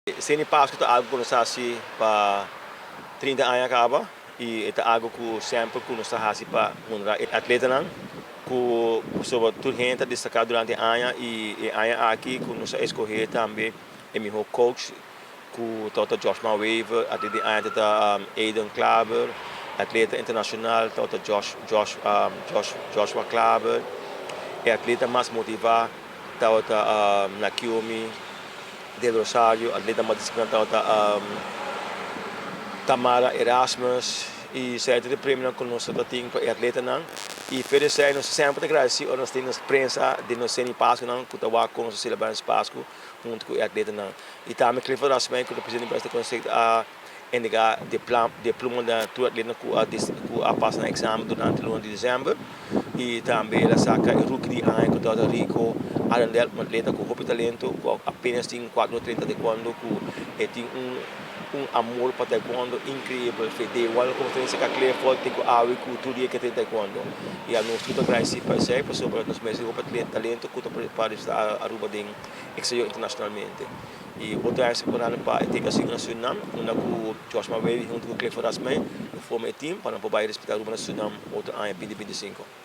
Seni Pasku ta algu ku nos ta hasi pa 30 aña kaba i e ta algu ku semper ku nos ta hasi pa honra e atletanan ku pasobra tur hende ta destaká durante aña i e aña aki ku nos a eskohé tambe e mihó coach ku tabata Joshma Wever, atleta di aña ta Aiden Klaber, atleta internashonal tabata Josh Josh Josh Joshua Klaber, e atleta mas motivá tabata Nakiomi Del Rosario, atleta mas disipliná tabata Tamara Erasmus i esei ta e premionan ku nos ta tin pa e atletanan. I fe di esei nos semper ta gradisí ora nos tin nos prensa den nos seni Paskunan ku ta wak kon nos ta selebrá nos Pasku huntu ku e atletanan. I tambe Clifford Rasmijn ku ta presidente di Beste Consejo a entregá diploma na tur atletanan ku a pasa nan eksamen durante luna di desèmber. I tambe el a saka e rookie di aña ku tabata Rico Arendel, un atleta ku hopi talento ku apenas tin 4 30 taekwondo ku e tin un amor pa taekwondo inkreibel. Fe day one el kumsa train serka Clifford te ku awe ku tur dia ke train taekwondo. I nos tur ta gradisí pa esei pasobra nos mester hopi talento ku ta pa representá Aruba den exterior internacionalmente. I otro aña separando pa e teka na Surinam, unda ku Josh Maweli huntu ku Clifford Rasmijn lo forma e team pa nan por bai respetá Aruba na Surinam otro aña 2025.